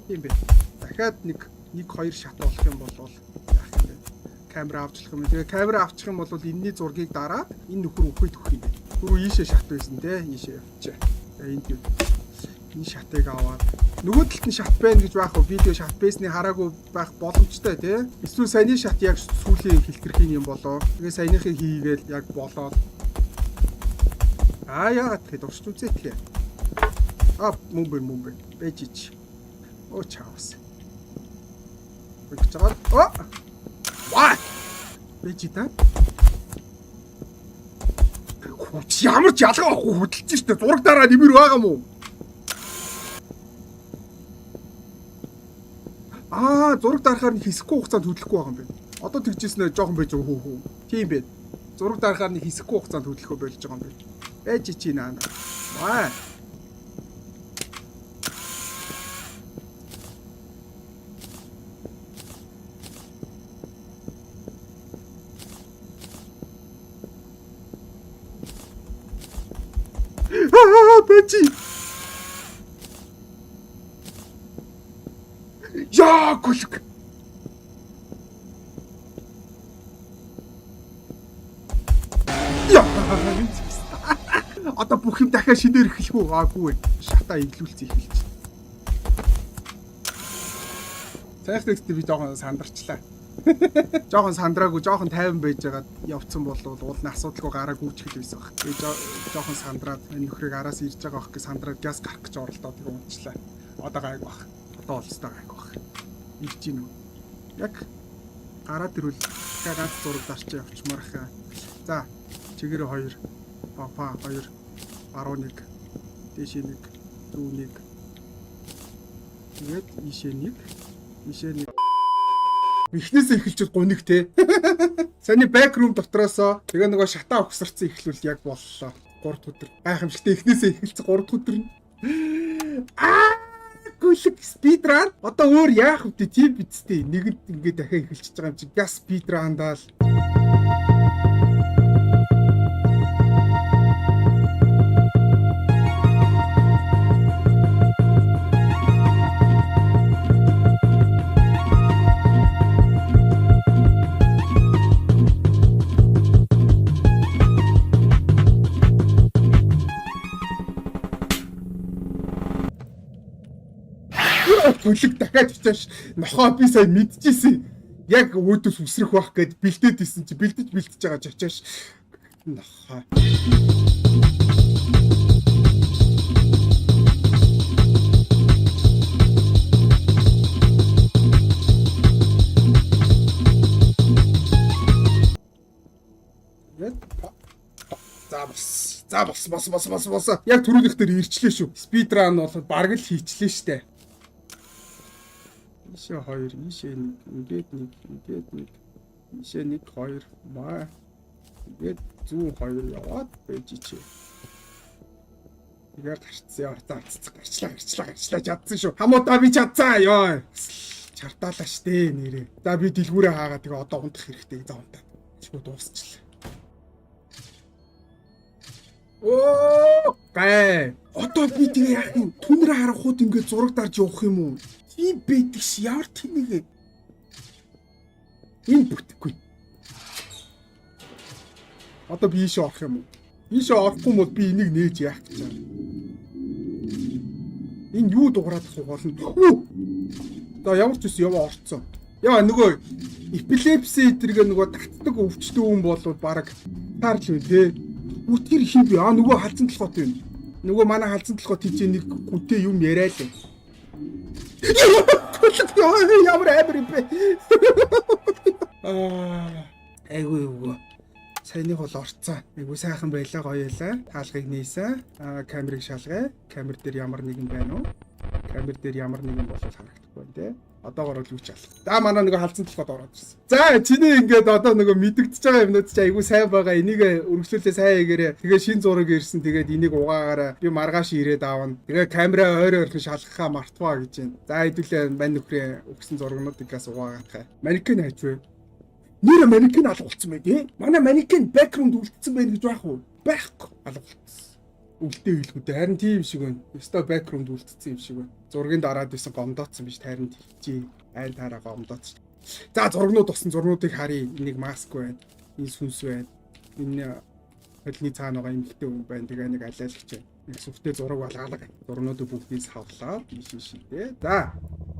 Тийм бэ. Дахиад нэг нэг хоёр шат болох юм бол яах юм бэ? Камера авчлах юм. Тэгээ камера авчих юм бол энэний зургийг дараад энэ нөхөр үхээд өгөх юм байна. Түрүү ийшээ шат байсан те. Ийшээ явчих. Тэгээ энд юу? Энэ шатыг аваад нөгөө талд нь шат байна гэж байх уу? Видео шат байсны хараагүй байх боломжтой тий. Эсвэл саяны шат яг сүүлийн хилтерхийн юм болоо. Тэгээ саяныхыг хийгээл яг болоод. Аа, яагаад тэгэхээр дуршиж үзээ тээ. А, мөн бэ, мөн бэ. Бэж ич. Оо, чаавс. Ингэж байгаа. Оо. Ваа. Бэж та. Хүч ямар ч ялгаа авахгүй хөдөлж штэ. Зураг дараа нэмэр байгаа мó? Аа, зураг дарахаар нь хэсэхгүй хугацаанд хөдлөхгүй байгаа юм байна. Одоо тэгжсэн жоохон байж хөө хөө. Тийм байна. Зураг дарахаар нь хэсэхгүй хугацаанд хөдлөхөө болж байгаа юм байна. Байж чи наа. Аа. Аа, бэжи. Яа, гүлэг. Яа. Одоо бүх юм дахиад шинээр эхлэх үү? Аагүй. Шатаа эвлүүлсэн эхэлж. Цайхны гэхдээ би жоохон сандарчлаа. Жоохон сандраагүй, жоохон тайван байж байгаад явцсан бол уул нь асуудалгүй гараагүй гүйчихэл байсан баг. Би жоохон сандраад энэ нөхрийг араас ирж байгаа бох гэж сандраад газ гарах гэж оролдоод тэгээ унчлаа. Одоо гайг бах. Одоо олстой гайг бах. Ирж гин үү? Яг гараад ирвэл дахиад ганц зураг дарчаа явчмаар хаа. За, чигээрээ 2, папа 2, 11, дээшээ 1, зүү 1. Тэгээд ийшээ 1, ийшээ 1. Эхнээс эхэлчихвэл гуниг те. Саяны back room дотроосоо тэгээ нөгөө шатаа угсарсан эхлүүл яг боллоо. 3 дахь өдөр. Гайхамшигтай эхнээсээ эхэлсэн 3 дахь өдөр нь. Аа, гүлэг speed run. Одоо өөр яах вэ, тийм биз дээ. Нэгэнд ингээ дахиад эхэлчихэж байгаа юм чи газ speed run даал. Гүлэг дахиад очиж нохоо, би сая мэдчихсэн. Яг өөдөөс үсрэх байх гэд бэлдээд исэн чи бэлдэж бэлдэж байгаа ч очиж нохоо. Тэгээд за бос. За, бос, бос, бос, бос, бос. Яг түрүүлэх дээр ирчлээ шүү. Speed run бол бараг л хийчлээ штэ. Ийшээ 2, ийшээ 1, ингээд 1, ингээд 1, ийшээ 1 2 маа. Тэгээд зүүн 2 яваад байж ичээ. Тэгээ гарцсан яа. За, гарчлаа, гарчлаа, гарчлаа, чадсан шүү. Хамуудаа би чадсан ёо. Чартаалаа штэ нэрээ. За, би дэлгүүрээ хаагаа, тэгээ одоо унтах хэрэгтэй. За, унтаа. Шгүй дуусчлаа. Оо, гай. Одоо би тэгээ яах юм? Түнрээ харахууд ингээд зураг дарж явах юм уу? Тийм байдаг ш, ямар тэнэг. Энэ бүтэхгүй. Одоо би ийшээ орох юм уу? Ийшээ орохгүй бол би энийг нээж яах гэж байна? Энэ юу дуграад суух болно? За, ямар ч үс яваа орцсон. Яа, нөгөө epilepsy зэрэг нөгөө татдаг өвчтөн хүн бол баг таарч юм те. Үтгэр хин би аа, нөгөө халзан толгойт юм. Нөгөө манай халзан толгой тийч нэг хүнтэй юм яриа л. Ямар амар юм бэ? Аа, айгүй юу. Саяных бол орцсон. Айгүй сайхан байлаа, гоё байлаа. Хаалгыг нээсэн. Аа, камерыг шалгая. Камер дээр ямар нэгэн байна уу? Камер дээр ямар нэгэн болол харагдахгүй байна те. Одоогор л үуч алга. За, манай нөгөө халдсан толгойд ороод ирсэн. За, чиний ингээд одоо нөгөө мэдэгдэж байгаа юмнууд чи айгүй сайн байгаа. Энийг өргөжлүүлээ сайн хийгээрээ. Тэгээ шин зураг ирсэн. Тэгээд энийг угаагаараа би маргааш ирээд аавна. Тэгээ камера ойр ойрхон шалгахаа мартваа гэж байна. За, хэдүүлээ мань нөхрийн өгсөн зургнуудыг бас угаагаах. Манекен хайж вэ? Нэр манекен алга болсон байх тий. Манай манекен background үлдсэн байх гэж байх уу? Байхгүй. Алга болсон. Үлдээ хэлгүү дээ. Харин тийм шиг байна. Ёстой background үлдсэн юм шиг байна. Зургийн дараад байсан гомдоцсон биш, харин тийч айл таараа гомдоцсон. За, зургнууд болсон, зургнуудыг харъя. Энийг маск байна. Энэ сүнс байна. Энэ холны цаана байгаа эмэгтэй хүн байна. Тэгээ нэг алиалагч байна. Нэг сүхтэй зураг бол алга. Зургнуудыг бүгдийг савлаад биш биш дээ. За.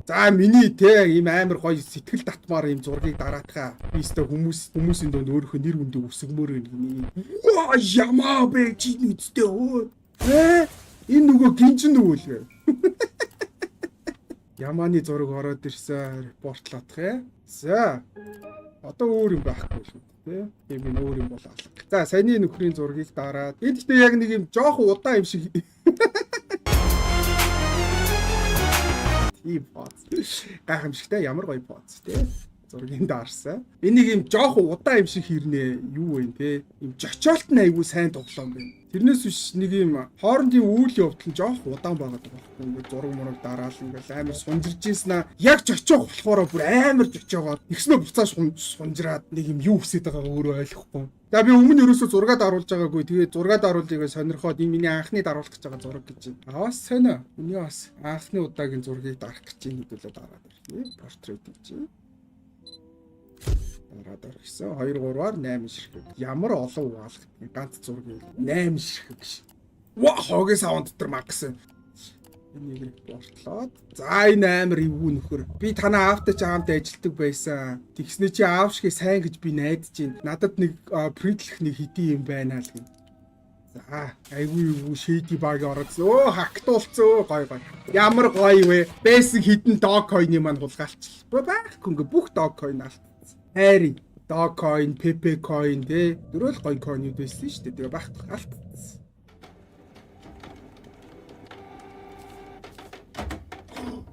За, миний те ийм амар гоё сэтгэл татмаар ийм зургийг дараатгаа. Би өстө хүмүүсийн дунд өөрийнхөө нэр хүндийг өсгөмөр байна гинэ. Ваа, ямаа бэ чи нүдтэй өө. Э, энэ нөгөө гинжин нөгөө л вэ. Ямааны зураг ороод ирсэн, report лоодох ээ. За. Одоо өөр юм байхгүй шүү дээ. Тийм, энэ өөр юм бол алга. За, саяны нөхрийн зургийг дараад энэ гэхдээ яг нэг юм жоохон удаан юм шиг. Тийм поз. Гайхамшигтай, ямар гоё поз те. Зургийн даарсан. Энийг юм жоохон удаан юм шиг хэрнээ юу вэ те. Им жочоолт нь айгүй сайн тоглоом байна. Тэрнээс биш нэг юм хоорондын үйл явдал нь жоох удаан байгаад байгаа байхгүй. Ингээд зураг мураг дараал ингээд амар сунжирж ийсэн аа. Яг жочоох болохоор бүр амар жочоогоод нэгснөө буцаа сунжраад нэг юм юу хүсэж байгаагаа өөрөө ойлгохгүй. За, би өмнө ерөөсөө зураг даруулж байгаагүй. Тэгээд зураг даруулъя сонирхоод энэ миний анхны даруулах гэж байгаа зураг гэж байна. Аа, бас сонио. Миний бас анхны удаагийн зургийг дарах гэж байна хэдүүлээ дараад ирнэ. Портрет гэж байна. Дараад орсон. 2 3-аар 8 ширхэг. Ямар олон угаалга ганц зургийг 8 ширхэг гэж. Ва, хогийн савн дотор магсан. Энийг report лоод. За, энэ амар эвгүй нөхөр. Би танаа аавтай чи хамт ажилладаг байсан. Тэгснэ чи аав шигээ сайн гэж би найдаж байна. Надад нэг предлэх нэг хэдий юм байна л гэн. За, айгүй эвгүй shady баг ороод. Өө, hack туулцсан. Гой гой. Ямар гоё вэ? Байсан хідэн Dogecoin-ы маань хулгайлчлаа. Байхгүй, ингээ бүх Dogecoin алдсан. Хайр Dogecoin, Pepe coin те. Дөрөөл гоё coin-ууд байсан шүү дээ. Тэгээ байхгүй, алдсан.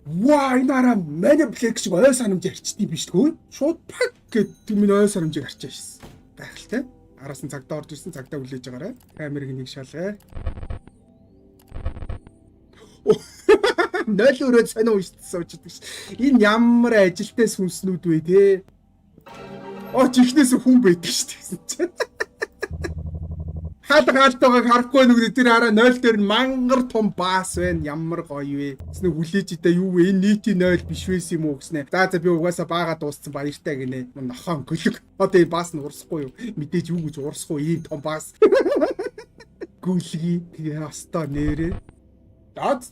Ваа, энэ араа манай Black шиг ой санамж ярьчихдээ биш тгөө. Шууд пак гэдэг миний ой санамжийг арчаа шсэн. Гайхалтай. Араас нь цагдаа орж ирсэн, цагдаа хүлээж байгаарай. Камерыг нэг шалгая. Нойл өрөө сонио уншиж суучдаг ш. Энэ ямар ажилтай сүнснүүд вэ те? Оо, чихнээс хүн байдаг ш тэгсэн чинь. Хаалга хаалтайгааг харахгүй нүгд тэр хараа 0 дээр нь мангар том баас байна. Ямар гоё вэ. Тэснэ хүлээж идэ юу вэ? Энэ нийтийн 0 биш байсан юм уу гэснэ. За за, би угаасаа баагаа дууссан, баяртай гинэ. Нохон гөлөг. Одоо энэ баас нь урсахгүй юу? Мэдээж юу гэж урсахгүй ийм том баас. Гүлгий. Тэгээ хастаа нэрээ. Дад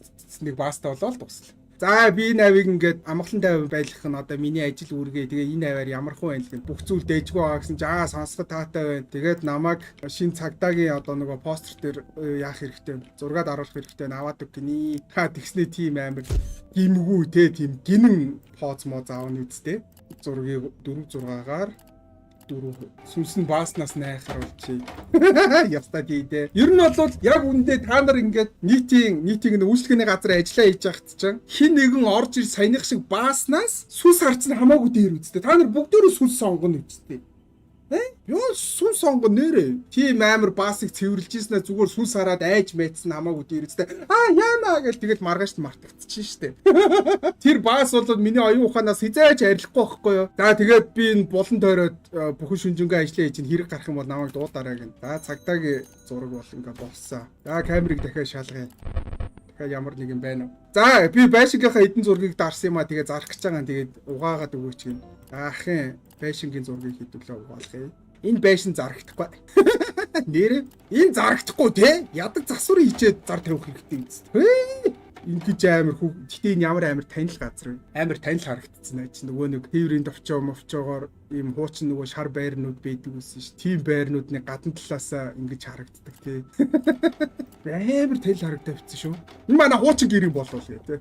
нэг баастай болоод дуслаа. За, би энэ авийг ингээд амгалан тайван байлгах нь одоо миний ажил үүргээ. Тэгээ энэ аваар ямар хуу байна л гэн. Бүх зүйл дээжгүй байгаа гэсэн чи аа сонсоход таатай байна. Тэгээд намайг шин цагдаагийн одоо нөгөө постэр дээр яах хэрэгтэй вэ? Зургаад оруулах хэрэгтэй байна. Аваад өг гинэ. Ха, тэгснээ тийм амар гимгүү те, тийм гинэн поз моз аавна үсттэй. Зургийг 4 6-гаар 4%. Сүнс нь бааснаас найхаар болчих. Ястаа тий дээ. Ер нь бол яг үндэ та нар ингээд нийтийн үйлчлэгээний газар ажиллаа хийж байхад чинь хин нэгэн орж ир саяных шиг бааснаас сүнс харцсан хамаагүй дээр үсттэй. Та нар бүгдөө сүнс сонгоно үсттэй. Э? Юу сүнс сонгоно нэрээ. Тийм амар баасыг цэвэрлж ийснэ зүгээр сүнс хараад айж майцсан хамаагүй дээр үсттэй. Аа, яана гэл тэгэл маргааш нь мартагдчихин штэ. Тэр баас бол миний оюун ухаанаас хизээж арилахгүй байхгүй юу? За, тэгээд би энэ булан тойроод бүхэн шүнжэнгөө ажиллаа хийж хэрэг гарах юм бол намайг дуудараа гэн. За, цагдаагийн зураг бол ингээ болсон. За, камерыг дахиад шалгая. Дахиад ямар нэг юм байна уу? За, би байшингийнхаа эдэн зургийг дарсан юм а, тэгээ зарах гэж байгаа. Тэгээд угаагаад өгөөч гин. Ахын байшингийн зургийг хэдүүлээ угаалгая. Энэ байшин зарагдахгүй. Нэрээ энэ зарагдахгүй те. Ядаг засвар хийчээд зар тавих хэрэгтэй юм зү. Хөө. Ингэж амар хүү. Гэтэ энэ ямар амар танил газар вэ? Амар танил харагдсан аа чи, нөгөө нэг тээврийн товчоо мовчоогоор ийм хуучин нөгөө шар байрнууд байдаг байсан ш. Тийм байрнуудны гадна талаасаа ингэж харагддаг, тий. Амар танил харагдаа бичсэн шүү. Энэ манай хуучин гэрийн болов гээ, тий.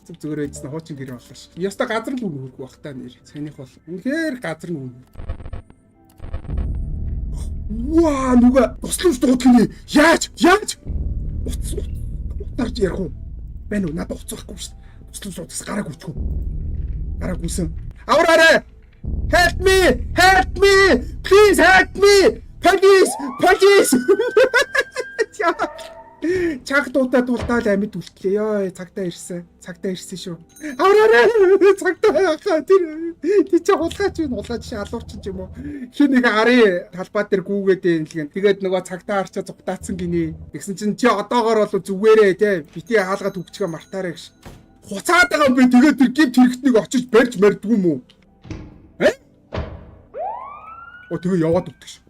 Зүг зүгээр байжсан хуучин гэрийн боллоо ш. Яста газар л үнэ хөрөх бах та нэр. Санийх бол үнэхээр газар нь үнэ. Ваа, нүгэ тусламж дуудах нь яаж яаж утас утарч ярих уу? Байна уу? Надад утас байхгүй шүү дээ. Тусламж дуудах гарааг үчгүй. Гарааг үсэн. Авраарай! Help me! Help me! Please help me! Police! Police! Чанга дуутай дулдаал амьд үлтлээ. Йой, цагтаа ирсэн. Цагтаа ирсэн шүү. Авраарай! Цагтаа яхаа, тэр тий чи хулгайч байна. Хулгайч алуурчин ч юм уу. Хин нэг арын талбай дээр гүүгээд байна л гэн. Тэгээд нөгөө цагтаа арчаа зугтаацсан гинэ. Тэгсэн чинь чи одоогоор бол зүгээрээ те бити хаалга төгчгөө мартаарай гэж. Хуцаад байгаа юм бэ. Тэгээд тэр гимт хэрэгтнийг очиж барьж мэрдгүй юм уу? Э? О, тэгээ яваад өгдөг ш.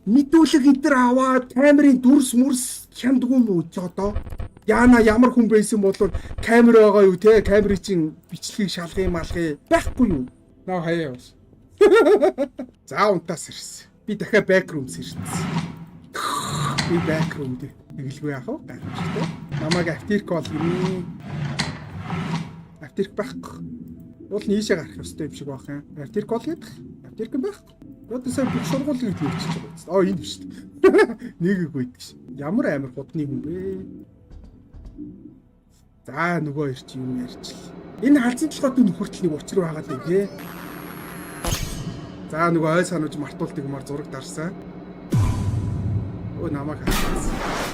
Мэдүүлэг эдэр аваад камерын дүрс мөрс хяндгүй юм уу чи одоо? Яна ямар хүн байсан бол камер байгаа юу те, камерын чинь бичлэгийг шалгая малгая байхгүй юу? Наа хаяа яваа. За, унтаас ирсэн. Би дахиад back rooms ирсэн. Би back room дээ. Тэгэлгүй яах вэ? Гайхамшигтай. Намайг аптек бол гинэ. Аптек байхгүй. Уул нь ийшээ гарах ёстой юм шиг байх юм. Аптек бол гэдэг. Аптек байхгүй. Одоо сая бүх сургуулийн гэдэг хэлчихэж байгаа юм. Аа, энэ биш шүү дээ. Нэг байдаг ш. Ямар амар худны хүн бэ? За, нөгөө хоёр чи юм ярьчил. Энэ халзан толгойд нөхөртөл нэг учир байгаад байна тий. За, нөгөө ой санууж мартуулдаг юмар зураг дарсан. Өө, намайг харсан.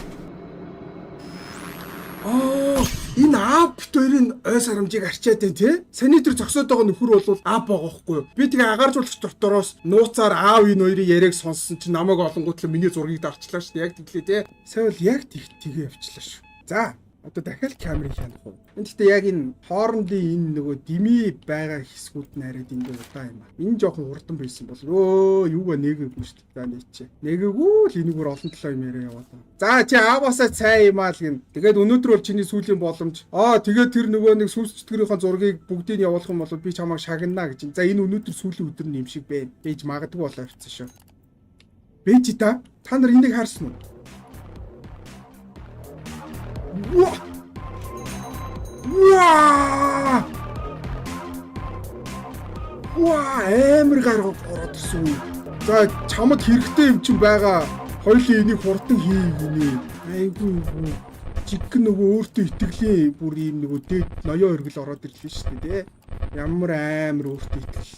Аа, энэ аав бит хоёрын ой сарамжийг арчаад байна тий. Саний тэр зогсоод байгаа нөхөр бол аав байгаа хгүй юу? Би тэгээ агааржуулагч дотроос нууцаар аав энэ хоёрын яриаг сонссон чинь намайг олонгуутлаа миний зургийг дарчлаа шүү дээ. Яг тэглээ тий. Сайн бол яг тэг тэгээ явчлаа шүү. За, одоо дахиад камерыг хянах уу? Энэ гэхдээ яг энэ хоорондын энэ нөгөө дими байгаа хэсгүүд нь арай дэндүү удаан юм аа. Энэ жоохон хурдан байсан бол өө юугаа нэгээгүй шүү дээ. За, нийчээ. Нэгээгүй л энэгээр олон талаа юм яриа яваад байгаа. За, чи ааваасаа цай юм аа л гин. Тэгээд өнөөдөр бол чиний сүүлийн боломж. Аа, тэгээд тэр нөгөө нэг сүнс чөтгөрийнхөө зургийг бүгдийг явуулах юм бол би чамайг шагнана гэж. За, энэ өнөөдөр сүүлийн өдөр нь юм шиг байна. Бэж магадгүй болоо явцсан шүү. Бэж та та нар энийг харсан уу? Ваа! Ваа! Ваа, амар гарга ороод ирсэн үү? За, чамд хэрэгтэй юм чинь байгаа. Хоёулын энийг хурдан хий гинэ. Айгүй юу. Жиггэн нөгөө өөртөө итгэлийн бүр ийм нөгөө дээд ноёо өргөл ороод ирлээ шүү дээ, тэ. Ямар амар өөртөө итгэл.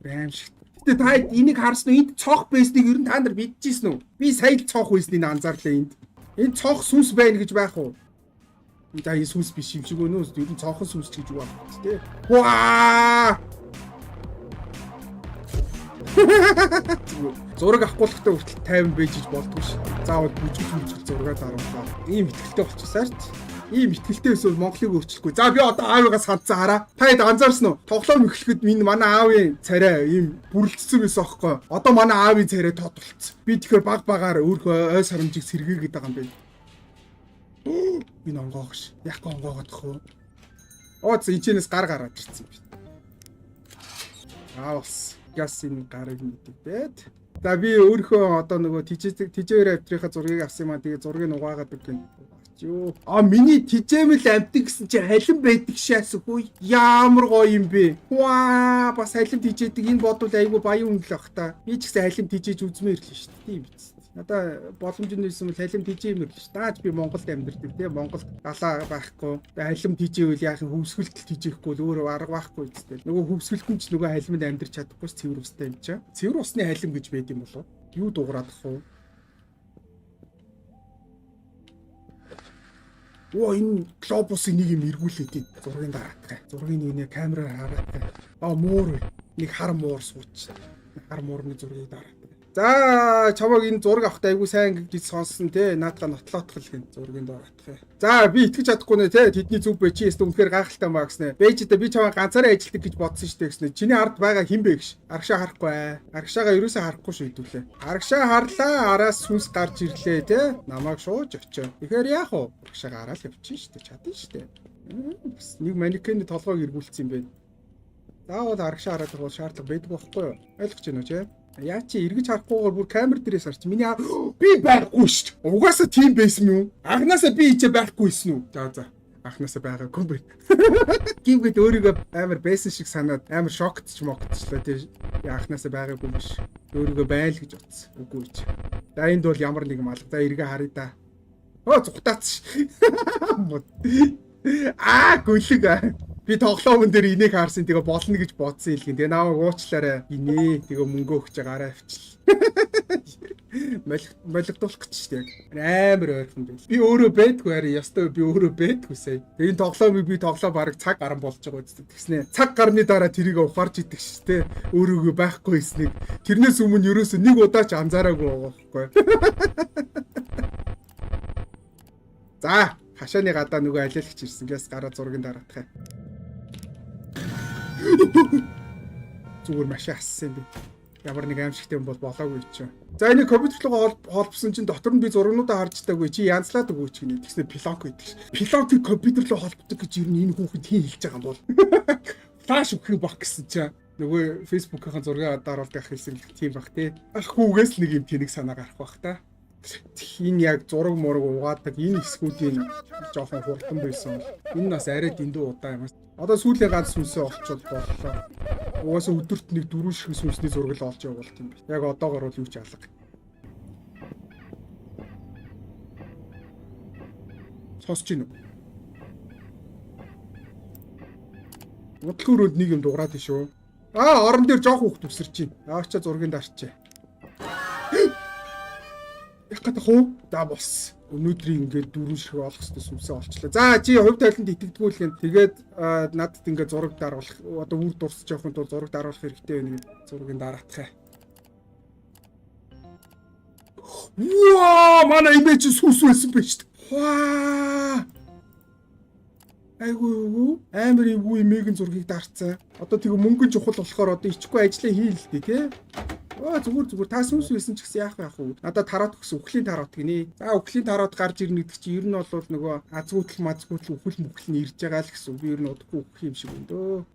Аим шиг. Гэтэ та энийг харсан уу? Энд цонх байсныг ер нь та нар мэдчихсэн үү? Би сая л цонх байсныг анзаарлаа энд. Энэ цонх сүнс байна гэж байх уу? За, энэ сүнс биш юм шиг өнөө. Ер нь цонхон сүнс ч гэж юу байх вэ, тэ? Ваа! Зураг авахгүйтэй хүртэл 50 байж иж болдгоо ш. Заавал бүжгэлж мүжгэл зургаа даруулаа. Ийм итгэлтэй болчихсаар ч. Ийм итгэлтэй байсан бол Монголыг өөрчлөхгүй. За, би одоо аавыгаа сандсан, хараа. Та хэд анзаарсан уу? Тоглоом эхлэхэд минь манай аавын царай ийм бүрлдсэн байсан аахгүй. Одоо манай аавын царай тод болцсон. Би тэгэхээр баг багаар өөрөө ой сарамжийг сэргээгээд байгаа юм байна. Энэ онгоогш. Яг онгоогоодох уу? Оо, за, энэчнээс гар гараад ирсэн юм байна. Аа, бас газ энэ гарыг мэддэг. За, би өөрийнхөө одоо нөгөө тижээ тижээр автрийнхаа зургийг авсан юм аа. Тэгээ зургийг угаагаад үг гин. Юу? А, миний тижээмэл амтан гэсэн чи халин байдаг шээс үгүй. Ямар гоё юм бэ? Ваа, бас халин тижээдэг. Энэ бодвол айгүй баян хүн л бах та. Би ч гэсэн халин тижээж үзмээр л шүү дээ. Тийм биз. Одоо боломж нь байсан бол халим тижээмэр л шүү. Дааж би Монголд амьдардаг тийм, Монголд далаа байхгүй. Тэгээ халим тижээвэл яах юм, хөвсгөлтөл тижээхгүй л өөр арга байхгүй үстэй. Нөгөө хөвсгөлтөн ч нөгөө халимд амьдарч чадахгүй ч цэвэр устай юм чаа. Цэвэр усны халим гэж байд юм болов? Юу дуурайх вэ? Оо, энэ глобусын нэг юм эргүүлээд байна. Зургийн дараатгай. Зургийн нэг нэ камераар хараатгай. Аа, муур бай. Нэг хар муур сууч. Хар муурны зургийг дараатгай. За, чамайг энэ зураг авахта айгүй сайн гэж сонссон те. Наадгаа нотлоотгол гин зургийн доор атах. За, би итгэж чадахгүй нэ те. Тэдний зүг бэ, чи өстө үнэхээр гайхалтай маа гэснэ. Бэжидэ би чамайг ганцаараа ажилладаг гэж бодсон шүү дээ гэснэ. Чиний ард байгаа хэн бэ гэж. Арагшаа харахгүй аа. Арагшаага ерөөсөө харахгүй шүү хэдүүлээ. Арагшаа харлаа, араас сүнс гарч ирлээ те. Намайг шууж очив. Тэгэхээр яах вэ? Арагшаага хараад явчих шүү дээ. Чадна шүү дээ. Бас нэг манекений толгойг эргүүлсэн юм байна. Заавал арагшаа хараад байх бол шаардлага байдаг байхгүй юу? Ойлгож байна уу чи? Яа чи эргэж харахгүйгээр бүр камер дээрээс харч. Миний би байхгүй шүү дээ. Угаасаа тийм байсан юм уу? Анхнаасаа би ийчээ байхгүй байсан уу? За за. Анхнаасаа байгаагүй юм байна. Гингээд өөрийгөө амар байсан шиг санаад амар шоктч моктчлаа тий. Анхнаасаа байгаагүй юм биш. Өөрийгөө байл гэж утсан. Үгүй ч. За, энд бол ямар нэг малга. За, эргээ харъя да. Оо, зүхтаац. Аа, гүлэг. Би тоглоомн дээр энийг харсан, тэгээ болно гэж бодсон илгэн. Тэгээ намайг уучлаарай. Инээ тэгээ мөнгө өгч гараа авчил. Молигдуулах гэж шүү дээ. Амар ойрхон байл. Би өөрөө байдгүй, харин ёстой би өөрөө байдгүй сая. Тэгээ энэ тоглоомыг би тоглоо бараг цаг гарan болж байгаа үст. Тэгснэ. Цаг гарны дараа тэрийг ухаарч идэх шүү дээ. Өөрөөгөө байхгүй эснийг. Тэрнээс өмнө ерөөсөө нэг удаа ч анзаараагүй байгаа байхгүй. За, хашааны гадаа нөгөө алиалагч ирсэн. Гэс гараа зургийн дараатах. Зүгээр машин ассан юм би. Ямар нэг аимшигтай юм бол болоогүй чинь. За, энийг компьютер руу холбосон чинь дотор нь би зургнуудаа харж таагүй, чи янзлаад өгөөч гинэ. Тэгснэ пленка гэдэг ш. Пленкыг компьютер руу холбодог гэж ер нь энэ хүүхэд хэн хэлж байгаа юм бол. Flash өгөх юм баг гэсэн чинь нөгөө Facebook-ийн зургийг даруулдаг хэлсэн тийм бах тий. Ах хүүгээс л нэг юм тэнэг санаа гарах бах та. Энэ яг зураг мураг угаадаг энэ хэсгүүдийн жоохон хурдан байсан бол энэ бас арай дэндүү удаа юм. Одоо сүүлийн ганц сүнсээ олчвол боллоо. Угаасаа өдөрт нэг дөрвөн ширхэг сүнсний зураг л олж явуулт юм байна. Яг одоогор бол юу ч алга. Сонсож гин үү? Удалгүй өрөөнд нэг юм дуграад шүү. Аа, орон дээр жоох хүүхд үсэрч байна. Аача зургийн дарчээ. Яг гэдэг хуу. За, бос. Өнөөдрийн ингээд дөрвөн ширхэг олох хэрэгтэй сүнсээ олчлаа. За, чи хувь тавиланд итгэдэггүй л гэн. Тэгээд надад ингээд зураг даруулах, одоо үр дурсаж явахын тулд зураг даруулах хэрэгтэй байна гэд зургийг дараатах. Ваа, манай имэж чи сүнс байсан байж шүү дээ. Ваа. Айгуу юу? Амар эвгүй имэгийн зургийг дарцсан. Одоо тэгээ мөнгөн чухал болохоор одоо ичихгүй ажиллаа хийл л дээ тий. Оо, зүгээр зүгээр, та сүнс байсан ч гэсэн яах вэ, яах вэ? Надад тарот өгсөн, үхлийн тарот гинэ. За, үхлийн тарот гарч ирнэ гэдэг чинь ер нь бол нөгөө азгүйтэл мазгүйтэл үхэл мүхэл нь ирж байгаа л гэсэн. Би ер нь удахгүй үхэх юм шиг байна дөө.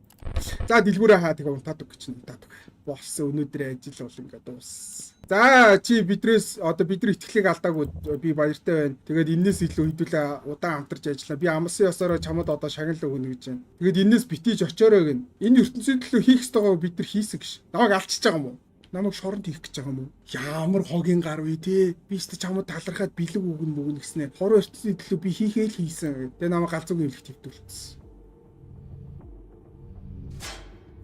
За, дэлгүүрээ хаа, тэгээ унтаад өг чинь, унтаад өг. Болсон, өнөөдрийн ажил бол ингээд дууссан. За, чи бидрээс одоо бидний итгэлийг алдаагүй, би баяртай байна. Тэгээд энээс илүү хэдүүлээ удаан хамтарч ажиллаа. Би амлсан ёсороо чамд одоо шагнал өгнө гэж байна. Тэгээд энээс битийж очоорой гэн. Энэ ертөнцийн төлөө хийх ёстойгоо бид нар хийсэн гэж. Намайг алчиж байгаа юм уу? Намайг шоронд хийх гэж байгаа юм уу? Ямар хогийн гар вэ те? Би ч чамд талархаад бэлэг өгнө мөгнө гэснэ. Хорон ертөнцийн төлөө би хийхээ л хийсэн. Тэгээ намайг галзуугийн эмнэлэгт хэвдүүлсэн.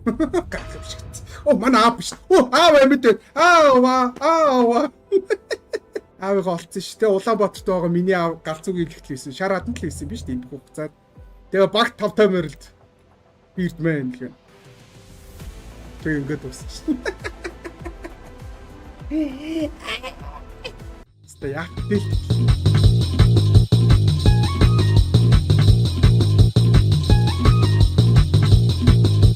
Гайхамшигт. Оо, манай аав биш. Оо, аав амьд байна. Аава, аава. Аавыг олцсон шүү дээ. Улаанбаатарт байгаа миний аав галзуугийн эмнэлэгт л байсан. Шар хаданд л байсан биш үү энэ хугацаанд. Тэгээ багт тавтай морилд бирдмэн гэх. Тэгээ ингээд дууссан шүү. Хаста яг тэл.